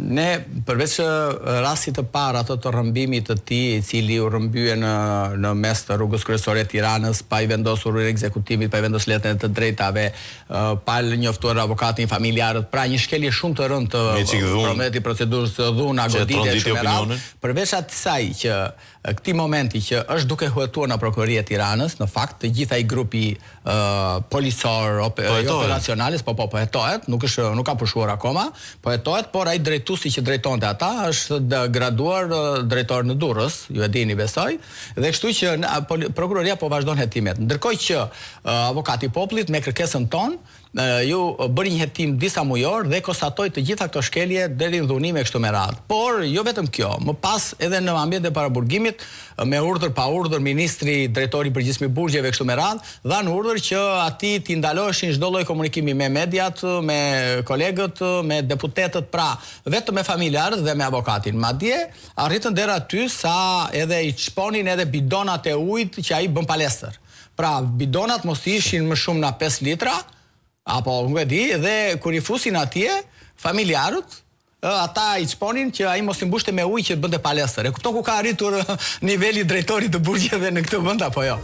Ne përveç rastit të parë atë të rrëmbimit të tij, i cili u rrëmbye në në mes të rrugës kryesore të Tiranës, pa i vendosur urdhrin e ekzekutimit, pa i vendosur letrën e të drejtave, pa njoftuar avokatin, familjarët, pra një shkelje shumë të rëndë të prometi procedurës, dhuna, goditje e kështu me radhë. Përveç asaj që këtij momenti që është duke u hetuar nga Prokuroria e Tiranës, në fakt të gjithë ai grupi policor po operacionalis, po po po hetohet, nuk është nuk ka pushuar akoma, po hetohet, por ai drejtuesi që drejtonte ata është graduar drejtor në Durrës, ju e dini besoj, dhe kështu që prokuroria po vazhdon hetimet. Ndërkohë që avokati i popullit me kërkesën tonë Ju bëri një hetim disa mujor dhe konstatoi të gjitha këto shkelje deri në dhunime e kështu me radhë. Por jo vetëm kjo, më pas edhe në ambientet e paraburgimit, me urdhër pa urdhër ministri, drejtori i përgjithshëm i burgjeve e kështu me radhë, dhanë urdhër që atij t'i ndaloheshin çdo lloj komunikimi me mediat, me kolegët, me deputetët, pra vetëm me familjarët dhe me avokatin. Madje arritën deri aty sa edhe i çponin edhe bidonat e ujit që ai bën palestër. Pra, bidonat mos të ishin më shumë nga 5 litra, apo nuk e di, dhe kur i fusin atje, familjarët, ata i çponin që ai mos i mbushte me ujë që bënte palestër. E kupton ku ka arritur niveli i drejtorit të burgjeve në këtë vend apo jo?